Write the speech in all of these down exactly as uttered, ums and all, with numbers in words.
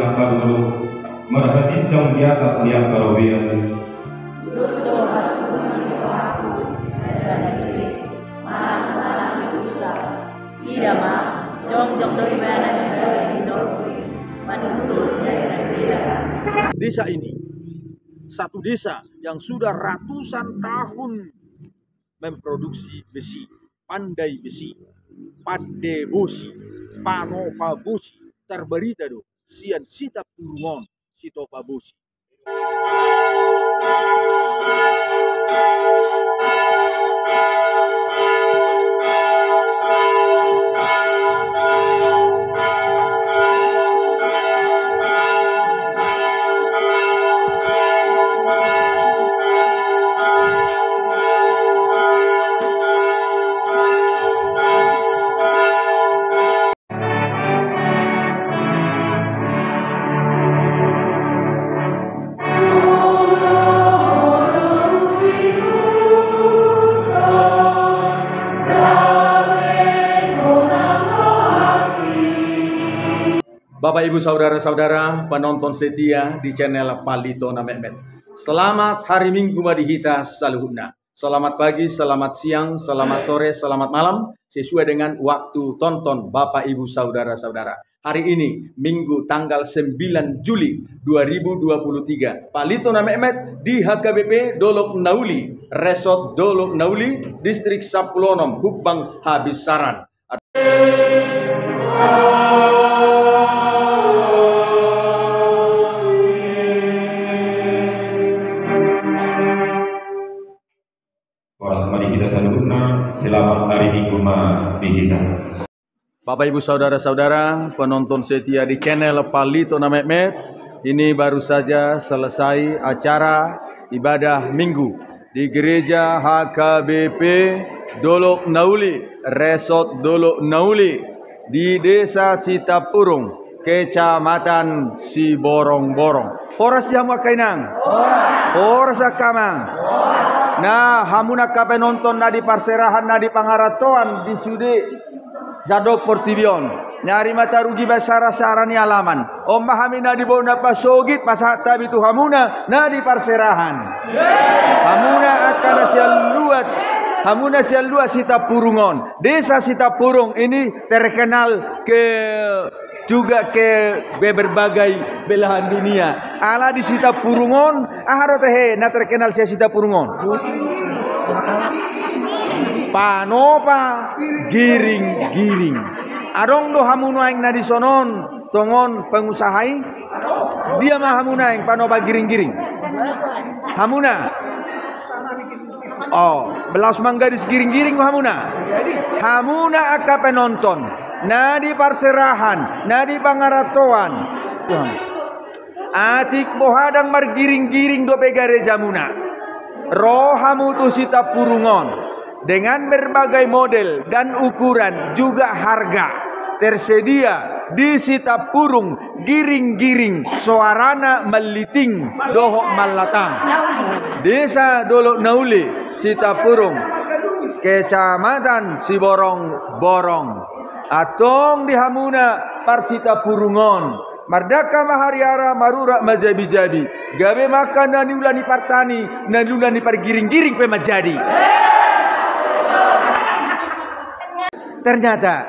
Angka dulu, marhajinjang di atas ni angka robean. Ulos do hasuhuton ni rohangku, sadia na tingki, manang manang ni usa. Ida ma, jongjong do ibana di bagasan dolok i, manang ulos na tingki. Desa ini, satu desa yang sudah ratusan tahun memproduksi besi, pandai besi, pande bosi, panopa bosi, tarbarita do sian Sitampurung on, Sitopa Bosi. Bapak, Ibu, saudara-saudara, penonton setia di channel Palito na Metmet. Selamat hari Minggu ma di hita saluhutna. Selamat pagi, selamat siang, selamat sore, selamat malam, sesuai dengan waktu tonton Bapak, Ibu, saudara-saudara. Hari ini, Minggu tanggal sembilan Juli dua ribu dua puluh tiga, Palito na Metmet di H K B P Dolok Nauli, Resort Dolok Nauli, Distrik Sampulu Onom, Humbang, Habis Saran. Horas ma di hita saluhutna, selamat hari Minggu ma di hita. Bapak, Ibu, saudara-saudara, penonton setia di channel Palito na Metmet, ini baru saja selesai acara ibadah Minggu di Gereja H K B P Dolok Nauli, Resort Dolok Nauli, di Desa Sitampurung, Kecamatan Siborongborong. Horas di hamu angka inang. Horas angka amang. Nah, hamu angka penonton na di parserahan, na di pangarantoan di sude sadok portibi on. Nari ma tarugi basara-sara ni alaman. On ma hami na di bona pasogit pasahat hami tu hamuna na di parserahan. Hamuna angka na sian luat, hamuna sian luat Sitampurung on. Desa Sitampurung ini terkenal ke, juga ke be-, berbagai belahan dunia. Ala di Sitampurung on, aha do tehe na terkenal sian Sitampurung on? Panopa giring-giring. Adong do hamu nuaeng na di sonon, tongon pengusaha i? Dia ma hamu nuaeng panopa giring-giring? Hamuna. Oh, laos manggadis giring-giring do hamuna. Hamuna angka penonton na di parserahan, na di pangarantoan. Atik boha ndang margiring-giring dope garejamuna, ro hamu tu Sitampurung on. Dengan berbagai model dan ukuran, juga harga, tersedia di Sitampurung giring-giring, soarana malliting dohot mallatang. Desa Dolok Nauli, Sitampurung, Kecamatan Siborongborong. Antong di hamuna parsitampurungon, mardangka ma hariara, marurat ma jabijabi, gabe ma angka na niula ni partani, na niula ni pargiringgiring pe manjadi. Ternyata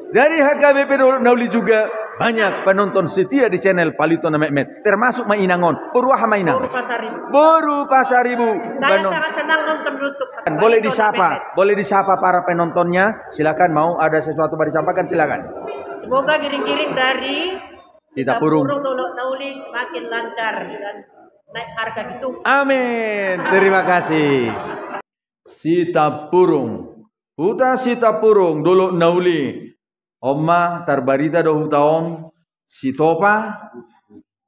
dari H K B P Dolok Nauli juga banyak penonton setia di channel Palito na Metmet, termasuk ma inang on. Boru aha ma inang? Boru Pasaribu. Boru Pasaribu. Saya sangat senang nonton YouTube. Boleh disapa, boleh disapa para penontonnya. Silakan, mau ada sesuatu mau disampaikan, silakan. Semoga giring-giring dari Sitampurung Dolok Nauli semakin lancar dan naik harga gitu. Amin. Terima kasih. Sitampurung. Huta Sitampurung Dolok Nauli. On ma tarbarita do huta on, Sitopa,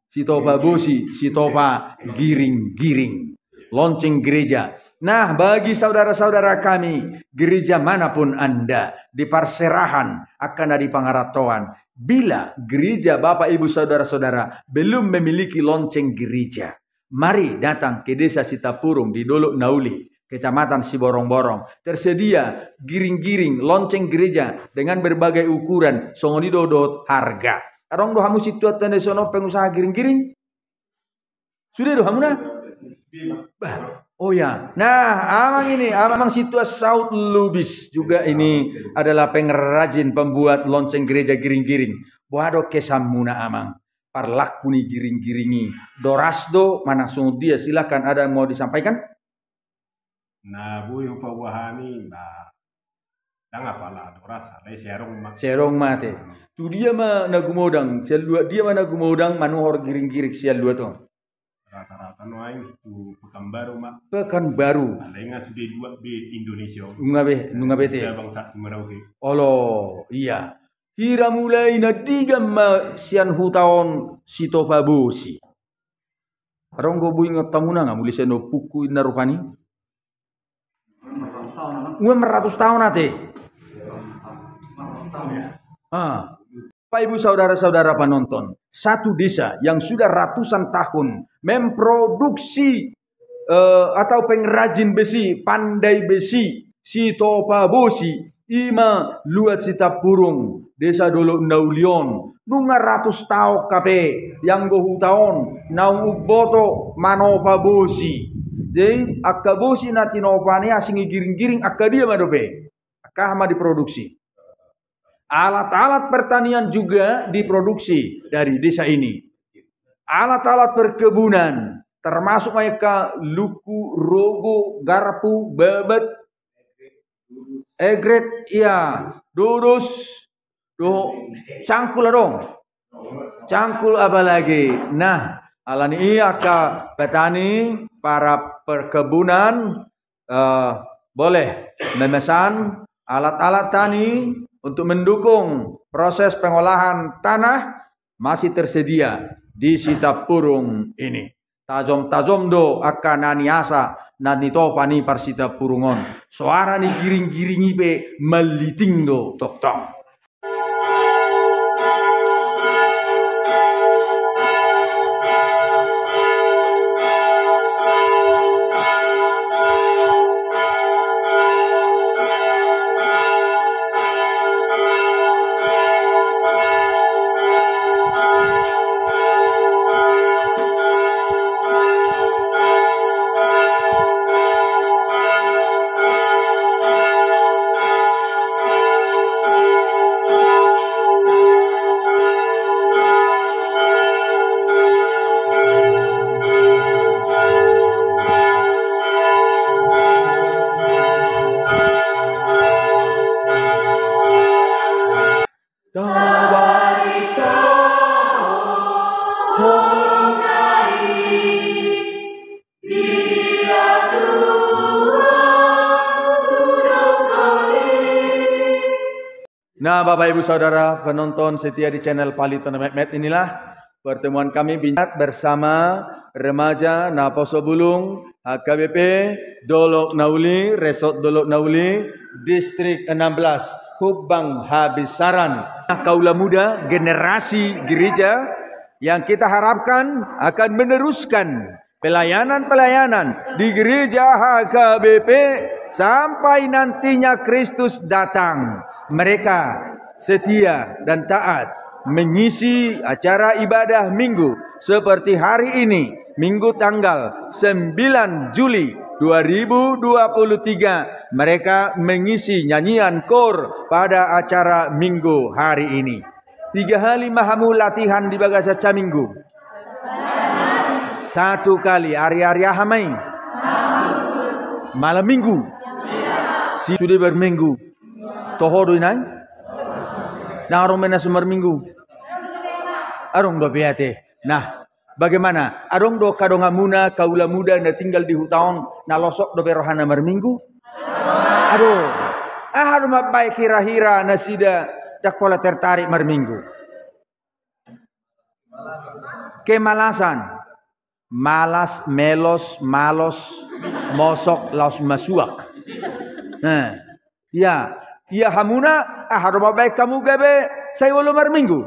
Sitopa Bosi, Sitopa Giringgiring. Lonceng gereja. Nah, bagi saudara-saudara kami, gereja manapun Anda, di parserahan, angka na di pangarantoan, bila gereja Bapak Ibu Saudara-saudara belum memiliki lonceng gereja, mari datang ke Desa Sitampurung di Dolok Nauli, Kecamatan Siborongborong. Tersedia giringgiring, lonceng gereja dengan berbagai ukuran, songon i do dohot harga. Adong do hamu sintuanta na dison on pengusaha giring-giring? Sude do hamuna? Bah, oh ya. Nah, amang ini, amang sintua Saud Lubis juga ini adalah pengrajin pembuat lonceng gereja giring-giring. Boha do kesanmuna, amang? Parlaku ni giring-giring i. Doras do, manang songon dia, silakan, ada yang mau disampaikan? Na boi hupaboa hami, ba, ndang apala doras, alai sai adong ma. Sai adong ma ate. Tu dia ma na gumodang, sian luat dia ma na gumodang, manuhor giring-giring sian luat on? Rata-rata nuaeng tu Pekanbaru ma. Pekanbaru. Alai nga sude luat be Indonesia on. Nunga be, nunga be ate. Sisa bangsa tu Merauke. Olo, iya. Hira mulai na digan ma sian huta on Sitopa Bosi. Adong do boi ingot hamuna nga muli sian ompungku inna rupani? Dua ratus tahun ate. Ah. Bapak, Ibu, saudara-saudara penonton, satu desa yang sudah ratusan tahun memproduksi, eh, atau pengrajin besi, pandai besi, Sitopa Bosi, i ma luat Sitampurung, desa Dolok Nauli on. Nunga ratus taon hape, ianggo huta on naung umboto manopa bosi. Jadi, angka bosi na tinopa ni asing i giring-giring, angka dia ma dope? Angka aha ma diproduksi? Alat-alat pertanian juga diproduksi dari desa ini. Alat-alat perkebunan, termasuk ma angka luku, rogo, garpu, babat, egret, iya, dudus, do, cangkul adong. Cangkul apalagi. Nah, alani i angka petani, para perkebunan, eh, boleh memesan alat-alat tani untuk mendukung proses pengolahan tanah masih tersedia di Sitampurung ini. Tajom-tajom do angka na niasa na nitopa ni parsitampurung on. Soara ni giring-giring i pe malliting do tongtong. Nah, Bapak Ibu Saudara penonton setia di channel Pali Tona Metmet, inilah pertemuan kami bincat bersama remaja Naposo Bulung H K B P Dolok Nauli, Resort Dolok Nauli, Distrik enam belas, Humbang Habis Saran. Nah, kaula muda, generasi gereja yang kita harapkan akan meneruskan pelayanan-pelayanan di gereja H K B P sampai nantinya Kristus datang. Mereka setia dan taat mengisi acara ibadah Minggu seperti hari ini, Minggu tanggal sembilan Juli dua ribu dua puluh tiga, mereka mengisi nyanyian koor pada acara Minggu hari ini. Tiga hali ma hamu latihan di bagasan saminggu? Satu kali. Ari-ari aha ma i? Malam minggu. Si sude marminggu. Toho do inang? Ndang adong ma i na so marminggu? Adong dope ate. Nah, bagaimana? Adong do angka donganmuna, kaula muda na tinggal di huta on, na losok dope rohana marminggu? Adong. Aha do mambahen hira-hira nasida ndang pola tertarik marminggu? Kemalasan. Malas, melos, malos, mosok, laos masuak. Nah, ia, ia hamuna, aha do mambahen hamu gabe sai olo marminggu?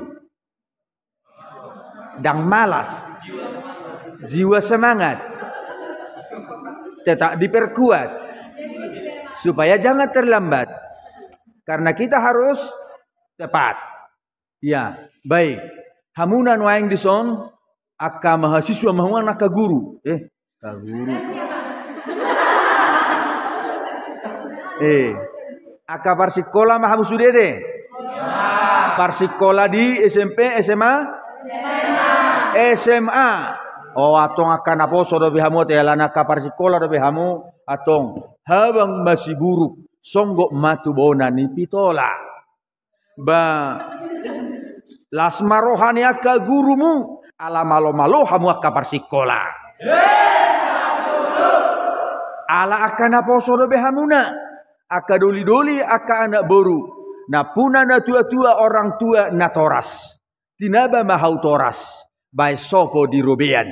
Ndang malas. Jiwa semangat. Tetap diperkuat. Supaya jangan terlambat. Karena kita harus cepat. Ya, baik. Hamuna nuaeng dison, angka mahasiswa ma hamu, angka guru. Eh, angka guru. Eh, angka parsikola ma hamu sude te? Parsikola di S M P, S M A? S M A. O, antong angka naposo dope hamu te, alana angka parsikola dope hamu, antong. Habang masiburuk, songgop ma tu bona ni pitola. Ba, las ma roha ni angka gurumu, ala malo-malo hamu angka parsikola. Ala angka naposo dope hamuna, angka doli-doli, angka anak boru, nampuna natua-tua, orang tua natoras. Tinaba ma hau toras, baen sopo di robean.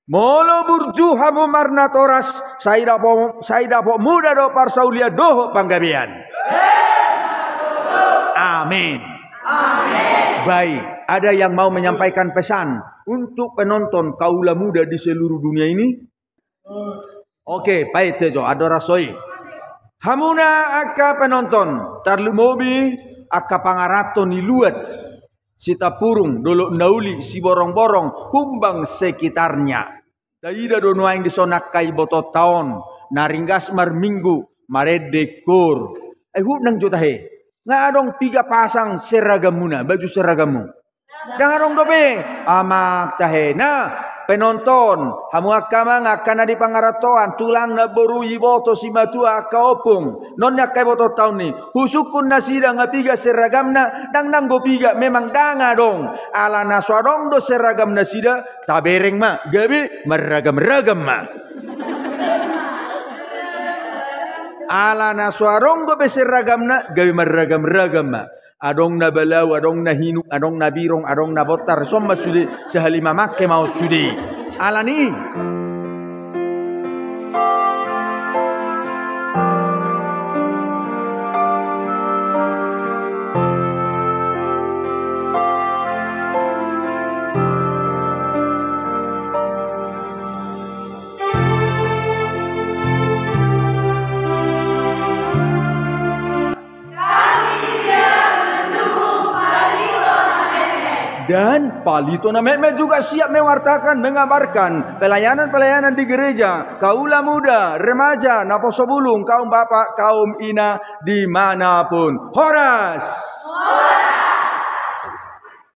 Molo burju hamu marnatoras, sai dapo-, sai dapot muda do parsaulian dohot panggabean. Amin. Amin. Baik, ada yang mau menyampaikan pesan untuk penonton kaula muda di seluruh dunia ini? Oke, baik, tejo, andorang so i. Hamuna angka penonton, tarlumobi angka pangaranto ni luat Sitampurung, Dolok Nauli, Siborongborong, humbang sekitarnya. Taida do nuaeng dison angka ibotonta on, na ringgas marminggu, marende kor. Ai huhut nang jo tahe. Nga adong piga pasang seragamuna, baju seragammu? Ndang adong dope. Amang tahe. Nah, penonton, hamu angka amang, angka na di pangarantoan, tulang, namboru, iboto, simatua, angka ompung. Non ni angka ibotonta on i. Husungkun nasida nga piga seragamna, ndang nanggo piga, memang ndang adong. Ala na so adong do seragamnasida, tabereng ma, gabe marragam-ragam ma. Ala na so adong dope seragamna, gabe marragam-ragam ma. Adong na balau, adong na hinuk, adong na birong, adong na bontar, songon ma sude, sahali mamangke ma on sude. Alani. Dan Palito Na Metmet juga siap mewartakan, mengabarkan pelayanan-pelayanan di gereja, kaula muda, remaja, naposo bulung, kaum bapak, kaum ina, di mana pun. Horas!